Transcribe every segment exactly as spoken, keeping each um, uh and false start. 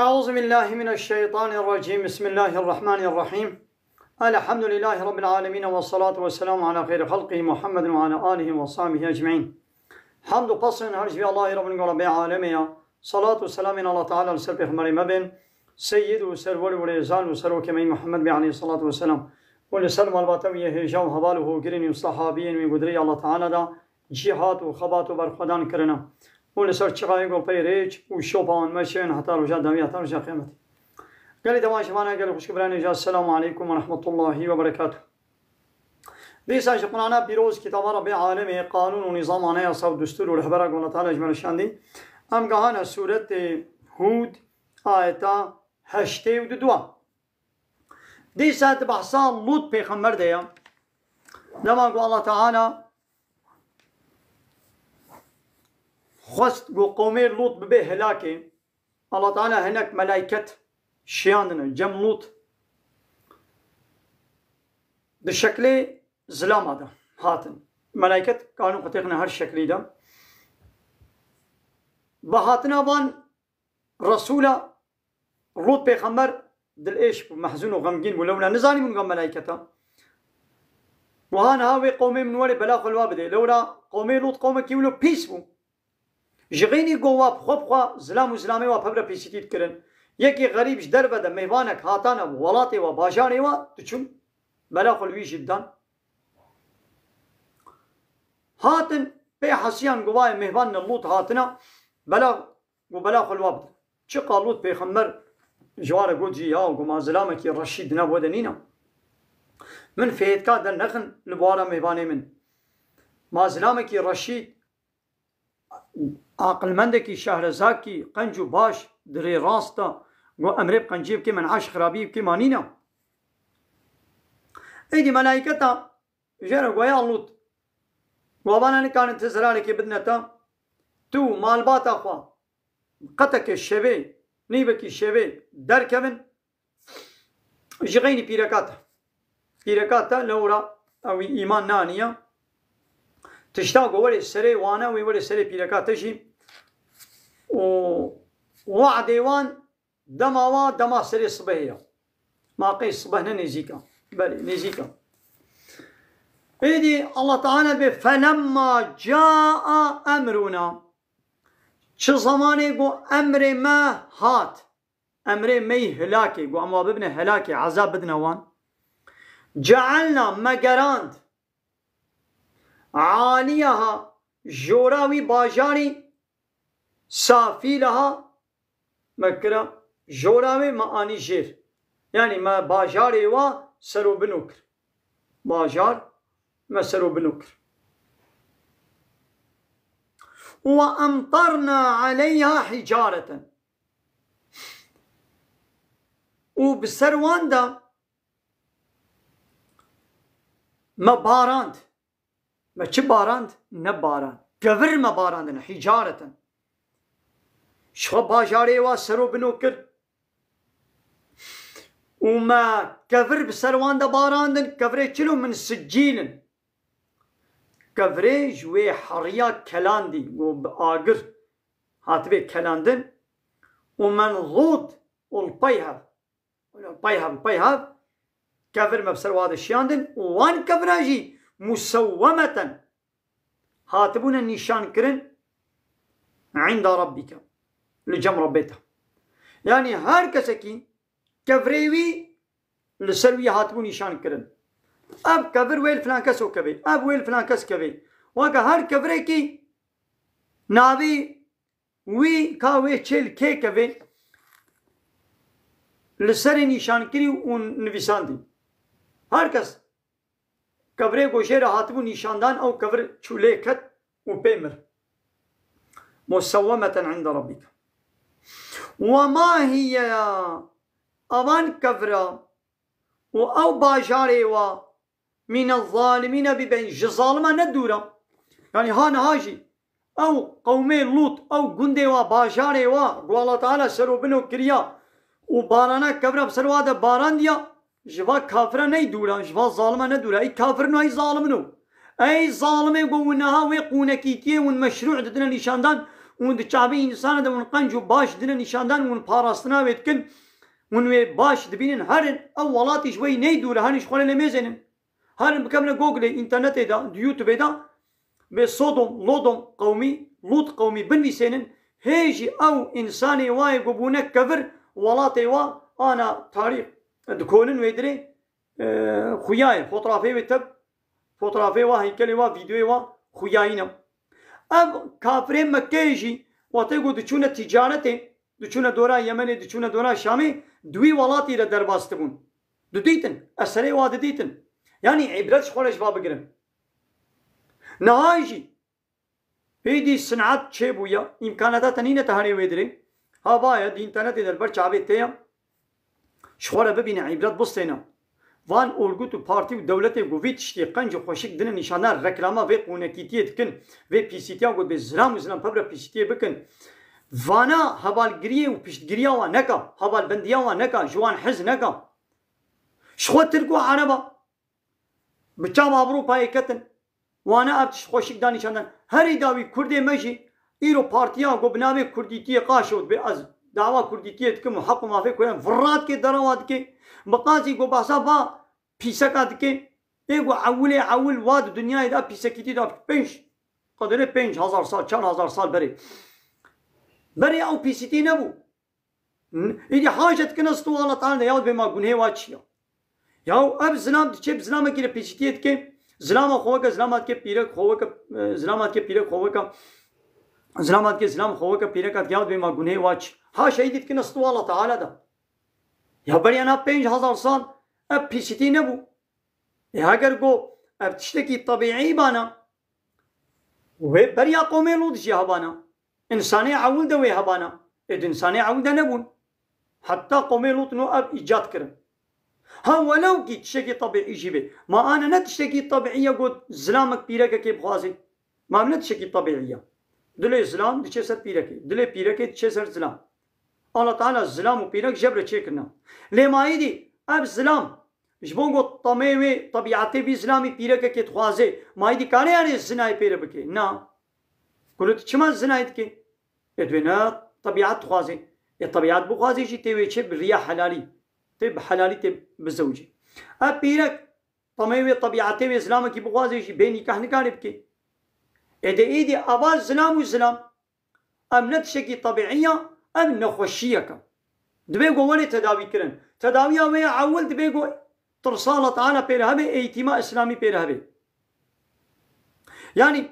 أعوذ بالله من الشيطان الرجيم. بسم الله الرحمن الرحيم. الحمد لله رب العالمين، والصلاة والسلام على خير خلقه محمد وعلى آله وصحبه أجمعين. Hamd û pesên her ji vî Allahî Rabbin Gora bê alemê ya. Salat û selamên Allah Teala li ser Pêxemberê me bên, Seyyid û Serwer û Rêzan û Serokê me Muhammed bê aleyhi salatu ve selam. Û li ser malbata wî yê hêja û heval û hogirên wî û sahabiyên wî gudirê Allah Teala da cîhat û xebat û berxwedan kirine. Û li ser çiqayê gulpey rêç û şopa wan meşên heta roja dawî, heta roja qiyametê. Gelê devan ji vana gelê xwişk biranê ja, Selamu aleykum ve rahmetullahi ve berekatuh. Dîsa ji Qur'ana pîroz, kitaba Rabbê alemê, qanûn û nîzam, anayasa û destûr û rehbera ku Allah Teala ji me re şandî, em gehane sûretê Hûd, ayeta heştê û du dua. Dîsa di behsa Lût pêxember de ye. Dema ku Allah Teala xwest ku qewmê Lût bibe helakê, Allah Teala hinek melaiket şiyandine cem Lût. Di şeklê zilama de hatin. Melaiket karin xwe têxine her şeklî de. Bi hatina van Resûla Lût pêxember dilêş bû, mehzûn û xemgîn bû. Lewla nizanîbûn ga melayketa. Wiha niha wê qewmê min werê bela xwe li wa bidê. Lewla qewmê Lût qewmekî wilo pîs bû. Ji xeynî go wa bi xwe bi xwe zilam û zilamê wa pevre pîsîtî dikirin. Yekî xerîb ji derve de mêvanek hatane welatê wa, bajarê wa, diçûn bela xwe li wî jî didan. Hatin pê hesiyan go wayê mêvan ne Lût hatine, bela, go bela xwe li wa bidin. Çiqa Lût pêxember ji wa re got jî, ya go ma zilamekî reşîd ne bo de nîne. Min fêhêtka dernexin li bawara mêvanê min. Ma zilamekî reşîd, aqilmendekî şehrezakî qenc û baş di rê rast de, go em rê bi qenciyê bikê, men'a ji xirabiyê bikê, ma nîne. Êdî melayketa jê re goya Lût, go vana nikarin ti zirarekê bidine te, tu û malbata xwe qetekê şevê, nîvekî şevê derkevin, ji xeynî pîreka te. Pîreka te lewra ew îman naniye. Tişta ku werê serê wane, wê werê serê pîreka te jî. Û we'dê wan dema wa, dema serê sibehê ya. Ma qey sibeh ne nêzîk e. Belê, nêzîk e. Êdî Allah Teala bê, felemma caa emruna. Çi zemanê ku emrê me hat, emrê me yî hilakê, ku em wa bibine helakê, ezab bidine wan. Cealna, me gerand, aliyaha, jora wî bajarî, safîlaha, me kira, jora wê me anî jêr. Yanî me bajarê wa serobino kir. Bajar me serobino kir. Ve emtarna aleyha hicareten. Û bi ser wan de me barand. Me çi barand? Ne barand. Kevir me barandin, hicareten. Ji xwe bajarê wa serobino kir. Û me kevir bi ser wan de barandin. Kevirê çilo min sicîl in. Kevirê ji wê heriya kelandî, ku bi agir hatibê kelandin. Û men zûd û li pey hev. Pey hev, pey hev. Kevir me bi ser wa de şiyandin. Û wan kevira jî musewwemeten hatibûne nîşankirin inda rabbike. Li cem Rabbê te. Yanî her kesekî kevirê wî li ser wî hatibû nîşan kirin. Ev kevir wê li filan kes kevê, ev wê li filan kes kevê. Weke her kevirekî navê wî ka wê çê li kê kevê li serê nîşankirî û nivîsandî. Her kes kevirê ku jê re hatibû nîşandan, ew kevir çû lê ket û pê mir. Musewwemeten inde rabbike. Ve ma hiye, evan kevira û ew bajarê wa mine zalimîne bibin, ji zalima ne dûr e. Yanî ha niha jî ew qewmê Lût, ew gundê wa, bajarê wa, ku Allah Teala serobino kiriya û barana kevira bi ser wa de barandiya, ji va kafira ney dûr e, ji va zalima ne dûr e. Ey kafir no, ey zalim no. Ey zalimê ku win niha wê qûnekîtiyê win meşrû didine nîşandan, Hûn di çavê însanê de hûn qenc û baş dine nîşandan, hûn parastina wê dikin, hûn wê baş dibînin, herin ew welatî ji we yî ney dûr e, herin ji xwe re lê mêzênin. Herin bikevine Googlê, înternetê de, di YouTubeê de, bê Sodom, Lodom qewmî, Lût qewmî binivîsênin, hê jî ew însanê wa yê ku bûne kevir, welatê wa ana tarîx dikonin wê dirê, e, xuya ye. Fotrafê wê tev, fotrafê wa, heykelê wa, vîdeoyê wa xuyayî ne. Ev kafirê Mekkeyê jî wextê ku diçûne tîcaretê, diçûne dora Yemenê, diçûne dora Şamê, di wî welatî re derbas dibûn. Didîtin, eserê wa didîtin. Yanî îbret ji xwe re ji va bigirin. Niha jî êdî sinet çêbûye, îmkanata te nîne te herê wê dirê. Ha va ye, di înternetê de li ber çavê te ye. Ji xwe re bibîne, îbret bistêne. Van olgut û partî û dewletê ku vî tiştê qenc û xweşik dine nîşandan, reklama vê qûnekîtiyê dikin, vê pîsîtiya ku dibê zilam û zilam pevre pîsîtiyê bikin. Vana hevalgiriyê û piştgiriya wan neka, hevalbendiya wan neka, ji wan hez neka. Ji xwe Tirk û Ereba bi çav Ewropayê ketin. Wana ev tişt xweşik da nîşandan. Herî dawî Kurdê me jî îro partiya ku bi navê Kurdîtiyê qaşo dibe, ez dawa Kurdîtiyê dikim û heq û mafê Kurdan virra dike, derewa dike. Bi qasî ku behsa va pîseka dike. Ê ku ewilê ewil wa di dinyayê de pîsekîtî da pênc, qedirê pênc hezar sal, çar hezar sal berê. Berê ew pîsîtî nebû. Îdî haşa dikine stû Allah Teala de, ya dibê ma gunhê wa çi ya? Ya ev zilam diçe bi zilamekî re pêşîtiyê dike, zilama xwe weke, zilama dike pîrek xwe weke, e, zilama dike pîrek xwe weke, zilama dike zilam xwe weke pîreka dike, ya dibê ma gunhê wa çi? Haşa îdî dikine stû Allah Teala de. Ya beriya na pênc hezar sal ev pîsîtî nebû. Ê heger go ev tiştekî tebîî bana, wê beriya qomê Lût jî hebana. Însanê ewil de wê hebana. Ê di însanê ewil de nebûn. Heta qomê Lût no ev îcat kirin. Ha welew kî tiştekî tebîî jî bê. Ma ane ne tiştekî tebîî ye got zilamek pîrekekê bixwazê. Ma ev ne tiştekî tebîî ye. Dilê zilam diçe ser pîrekê. Dilê pîrekê diçe ser zilam. Allah Teala zilam û pîrek jebr re çêkirine. Lê ma îdî ev zilam ji bo ku temê wê, tebîetê vî zilamî pîrekekê dixwazê, ma îdî kare erê zinayê pê re bike? Na. Ku tu çima zinayê dike? Ê dibê ne tebîet dixwazê. Ê tebîet bixwazê jî tê wê çê bi riya helalî. Tê bi helalî tê bizewicê. Ev pîrek temê wê, tebîetê wê zilamekî bixwazê jî bê nîkah nikare bike. Ê de êdî ava zilam û zilam. Ev ne tiştekî tebîî ye, ev nexweşiyek e. Dibê ku were tedawî kirin. Tedawiya wê ya ewil dibê ku tirsa Allah Teala pê re hebe, eğîtîma îslamî pê re hebe. Yanî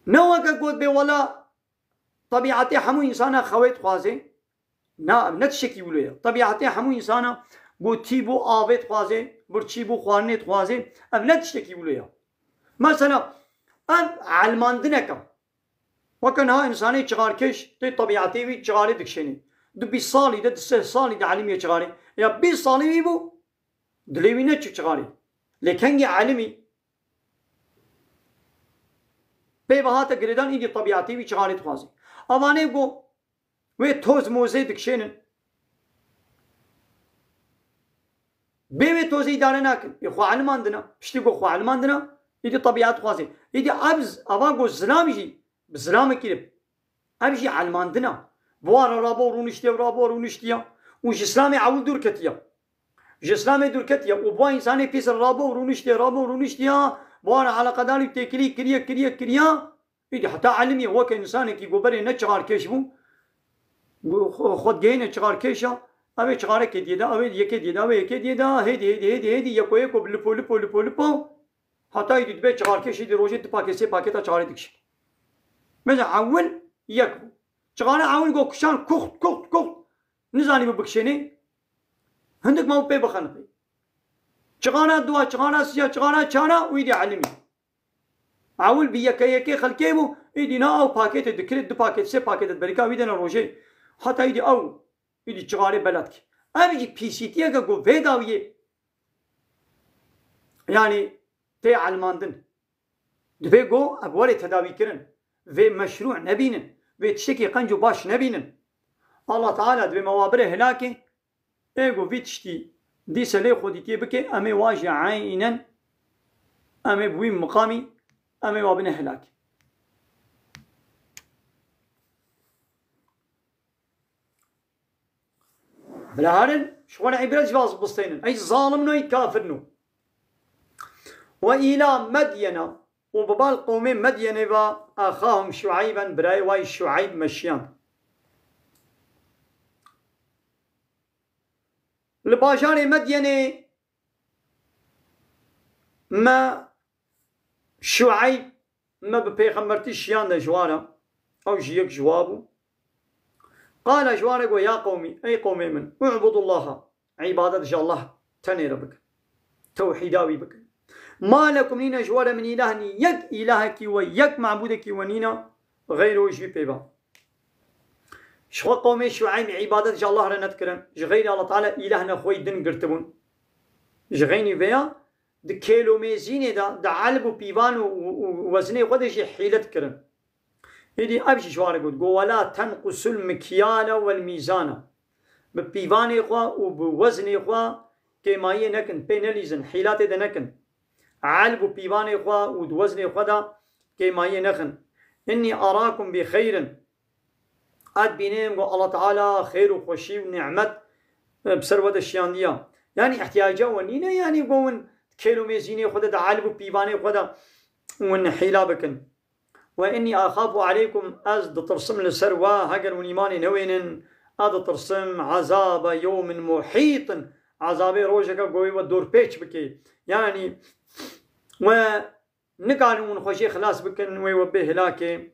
ne weke got bê wela tebîetê hemû însana xewê dixwaze. Na, ev ne tiştekî wilo ye. Tebîetê hemû însana ku tî bû avê dixwaze, birçî bû xwarinê dixwaze. Ev ne tiştekî wilo ye. Mesela, ev elmandineke. Weke niha însanê çixarkêş tê tebîetê wî çixarê dikişênê. Di bîst salî de, di sih salî de elimî ye çixarê. Ya bîst salî wî bû, dilê wî neçû çixarê. Lê kengî elimî pê ve hate girêdan, îdî tebîetê wî çixarê dixwaze. Evanê ku wê toz mozê dikişênin. Bê wê tozê îdare nakin. Ê xwe elmandina. Piştî ku xwe elmandina, îdî tebîet dixwaze. Îdî ev z-, ava ku zilam jî bi zilamekî re. Ev jî elmandina. Bi wan re rabo rûniştiye, rabo rûniştiye. Û ji Îslamê ewil dûr ketiye. Ji Îslamê dûr ketiye. Û bi wan însanê pîs re rabo rûniştiye, rabo rûniştiye. Bi wan re eleqedarî têkilî kiriye, kiriye, kiriye. Îdî heta elimî weke însanekî ku berê ne çixarkêş bû, xwe, xwe digihîne çixarkêşa, ew ê çixarekê diyê de, ew ê yekê diyê de, ew ê yekê diyê de, hêdî, hêdî, hêdî, hêdî, yeko, yeko, bi lipo, lipo, lipo, lipo, heta îdî dibe çixarkêş, îdî rojê du pakêt, sê pakêta çixarê dikişîne. Mesela ewil yek bû. Çixare ewil ku kişan kuxt, kuxt, kuxt. Nizanî bi bikişênê. Hindik ma pê bixeniqî. Çixara dua, çixara siya, çixara çara û îdî elimî. Ewil bi yeke yekê xelkê bû, îdî na ew pakêtê dikirê, du pakêt, sê pakêt di berîka wî de ne rojê. Heta îdî ew, îdî çixarê bela dikê. Ev jî pîsîtiyeke ku vê dawiyê, yanî tê elmandin. Dibê ku ev were tedawî kirin. Vê meşrû nebînin. Vê tiştekî qenc û baş nebînin. Allah Teala dibê me wa bire hilakê. Ê ku vî tiştî dîse lê xwedîtiyê bike, em ê wa jî eynen, em ê bi wî miqamî, em ê wa bine hilakê. Bila herin, ji xwe re îbret ji vas bistênin. Ey zalim no, ey kafir no. Ve îla Medyena, û bi bal qewmê Medyenê ve, exahum Şueyben, birayê wayî Şueyb meşiyand. Li bajarê Medyenê me Şueyb, me bi pêxembertî şiyande ji wa re, ew jî yek ji wa bû. Qala, ji wa re got, ya qewmî, ey qewmê min, u'budullaha, îbadet ji Allah tenê re bikin. Tewhîda wî bikin. Ma lekum, nîne ji we re min îlah nî, yek îlahekî we, yek mabûdekî we nîne, xeyr û ji wî pê ve. Ji xwe qewmê Şueyb îbadet ji Allah re nedikirin. Ji xeyrî Allah Teala îlehne xwe yî din girtibûn. Ji xeynî vêya di kêl û mêzînê de, di elb û pîvan û, û, û wezinê xwe de jî hîle dikirin. Êdî ev jî ji wan re got, got, "Wela tenqusul mikyale wel mîzana." Bi pîvanê xwe û bi wezinê xwe kêmayiyê nekin, pê nelîzin, hîla tê de nekin. Elb û pîvanê xwe û di wezinê xwe de kêmayiyê nexin. "Innî arakum bi xeyrin." Ez dibînim, got, Allah Teala xêr û xweşî û nîmet, e, bi ser we de şiyandiya. Yanî ihtiyaca we nîne, yanî got, win kêl û mêzînê xwe de, di elb û pîvanê xwe de win hîla bikin. "Ve innî axafu aleykum", ez ditirsim li ser we, heger hûn îmanê newênin, ez ditirsim ezabe yewmin muhîtin, ezabê rojeke ku wê we dorpêç bike. Yanî we nikarin hûn xwe jê xilas bikin, wê we bê hilakê.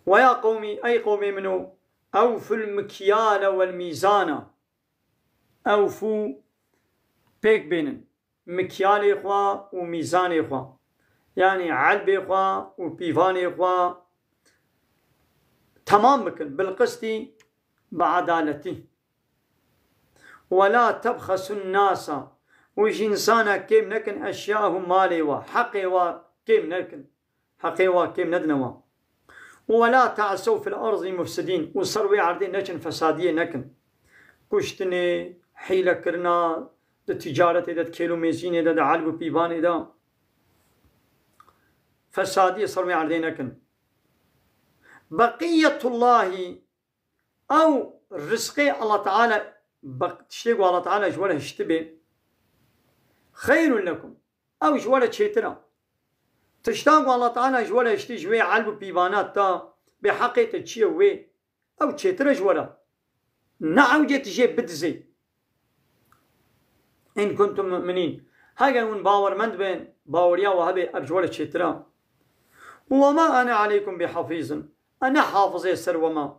"Ve ya qewmî, ey qewmê min o, ewful mikyale wel mîzana." Ewfû, pêk bênin. Mikyalê xwe û mîzanê xwe, yanî elbê xwe û pîvanê xwe temam bikin, bil qistî, bi edaletî. "Wela tebxesun nasa", û ji însana kêm nekin, "eşyahum", malê we, heqê we kêm nekin. Heqê wa kêm nedine wan. "Û wela ta'sew fil ardi mufsidîn", û ser wê erdê neçin, fesadiyê nekin. Kuştinê, hîlekirina, di ticaretê de, di kêl û mêzînê de, di elb û pîvanê de fesadiyê ser wê erdê nekin. Beqiyetullahî, ew rizqê Allah Teala, bak, tiştê ku Allah Teala ji we re hiştibê, xeyrun lekum. Ew ji we re çêtir e. Tişta ku Allah Teala ji we re hiştî, ji wê elb û pîvana te, bê heqê te çi ye wê, ew çêtir e ji we re. Ne ewcê tu jê bidizê. "In kuntum mu'minîn." Heger hûn bawermend bin, baweriya we hebe, ev ji we re çêtir e. "Ve ma ene aleykum bi hafîzin." E ne hafizê ser we me.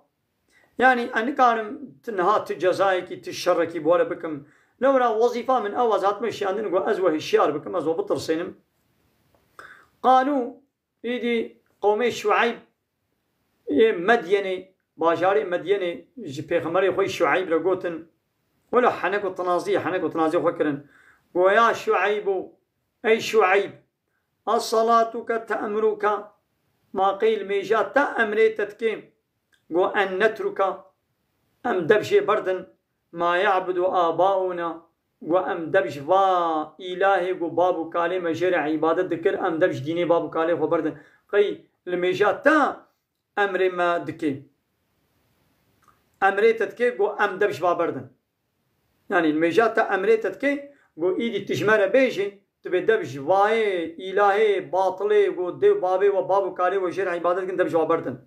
Yanî, ez nikarim tu niha tu cezayekî, tu şerekî bi we re bikim. Lewra wezîfa min ew, ez hatime şiyandin, got, ez we hişyar bikim, ez we bitirsênim. Qalû, îdî qewmê Şueyb ê Medyenê, bajarê Medyenê ji pêxemberê xwe Şueyb re gotin, wela henek û tinazî, henek û tinazî xwe kirin. Got, ya Şueyb û, ey Şueyb, "Esalatuke te'muruke", ma qey limêja te emrê te dike, got, "en netruke", em dev jê berdin, "ma ya'budu abauna", got, em dev ji va îlahê ku bab û kalê me jê re îbadet dikir, em dev ji dînê bab û kalê xwe berdin. Qey limêja te emrê me dike. Emrê te dike, got, em dev ji va berdin. Yanî, limêja te emrê te dike, got, îdî tu ji me re bêjî, tu bê dev ji vayê îlahê batilê, got, dê û babê we, bab û kalê we jê re îbadet dikin, dev ji wa berdin.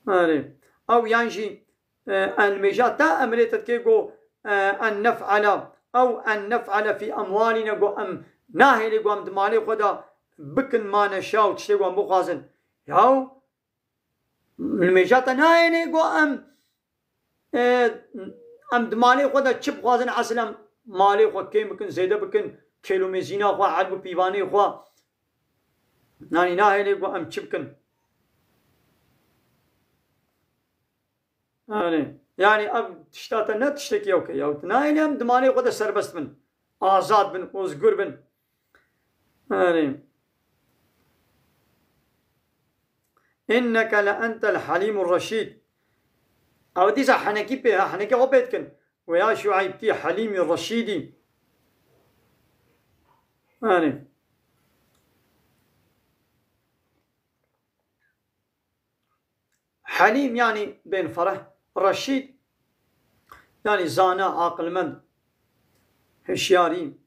Erê. Ew yan jî, e, en limêja te emrê te dike, got, e, en nef'ala, ew en nef'ala fî emwalîne, got, em nahêlê, got, em di malê xwe de bikin ma neşa û tiştê got em bixwazin. Yaw, Li mêja te nayêne, got, em, e, em di malê xwe de çi bixwazin, esil em malê xwe kêm bikin, zêde bikin, kêl û mêzîna xwe, elb û pîvanê xwe. Nanî nahêle, got, em çi bikin? Yanî, yanî ev tişta te ne tiştekî ew ke, ya nayêne em di malê xwe de serbest bin, azad bin, ozgur bin. Erê. Inneke le entel halimur reşîd. Ew dîsa henekî pê, ha, henekî xwe pê dikin. Û ya Şueyb, tî Helîmî Reşîdî. Erê. Helîm yanî bên fereh. Reşîd, Yani zana, aqilmend, hişyarî.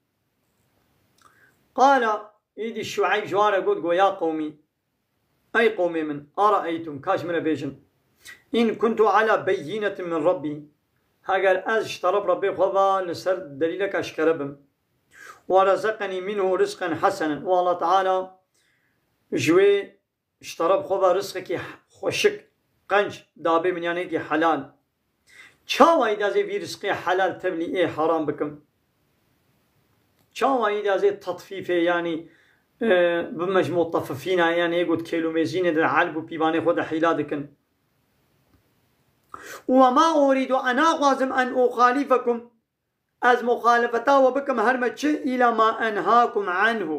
Qala, îdî Şueyb ji wan re got, got, ya qewmî, ey qewmê min, araeytum, ka ji min re bêjin, in kuntu ala beyyinetin min Rabbî, heger ez ji teref Rebbê xwe ve li ser delîlek eşkere bim, we rezeqenî minhu rizqen hesenen, û Allah Teala ji wê ji teref xwe ve rizqekî xweşik, qenc, dabê min, yanî yekî helal. Çawa îdî ez ê vî rizqê helal tevlî ê heram bikim? Çawa îdî ez ê tetfîfê, yanî, e, bime ji mutefifîna, yanî yê got kêl û mêzînê de elb û pîvanê xwe de hîla dikin? Û we ma urîdu, ez naxwazim, en uxalîfekum, ez muxalefeta we bikim, her me çi, îla ma enhakum anhu.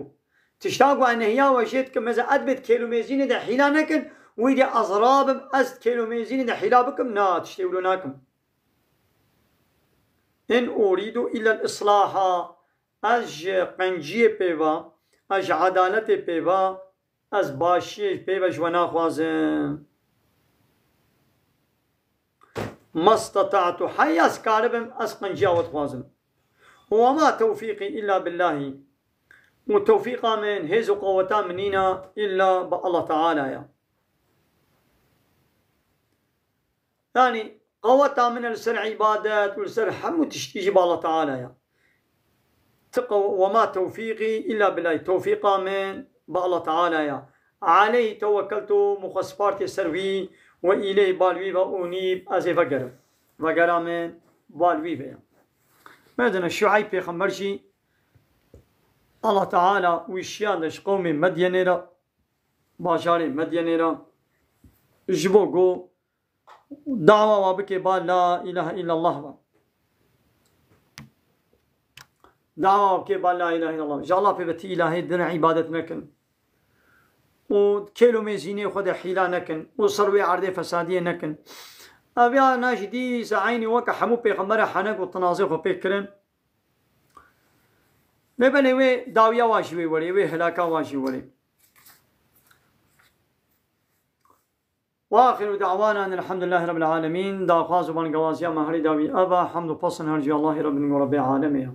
Tişta ku ez nehiya we jê dikim, mesela ez bê di kêl û mêzînê de hîla nekin, wî dê ez rabim, ez di kêl û mêzînê de hîla bikim, na, tiştê wilo nakim. In uridu illa l-islaha. Ez ji qenciyê pê ve, ez ji edaletê pê ve, ez başiyê pê ve ji we naxwazim. Mastata'tu, hey ez karibim, ez qenciya we dixwazim. Wa ma tewfîqî illa billahî. Û tewfîqa min, hêz û qeweta min nîna illa bi Allah Teala ya. Yani qeweta min li ser îbadet û li ser hemû tiştî jî bi Allah Teala ya. Ti qew-, wa ma tewfîqî illa billahî. Tewfîqa min bi Allah Teala ya. Aleyhî tewekkeltu, min xwe spartê ser wî, we îleyhî, bal wî ve, unîb, ez ê vegerim. Vegera min bal wî ve ya. Medine Şueyb pêxember jî Allah Teala wî şiyande ji qewmê Medyenê re, bajarê Medyenê re, ji bo ku dawa wa bike ba la ilahe illallah ve. Dawa wa bike ba la ilahe illallah. Ji Allah pê ve ti îlahê din îbadet nekin. Û kêl û mêzînê xwe de hîla nekin. Û ser wê erdê fesadiyê nekin. Ev ya na jî dîsa eynî weke hemû pêxembere henek û tinazê xwe pê kirin. Lê belê wê dawiya wa jî wê werê, wê hilaka wa jî werê. Wa axiru da'wana enil hamdülillahi rabbil alemin. Daxwaz û bangewaziya me herî dawî ev e, hamd û pesn her jî Allahî Rabbin û Rabbê alemê ye.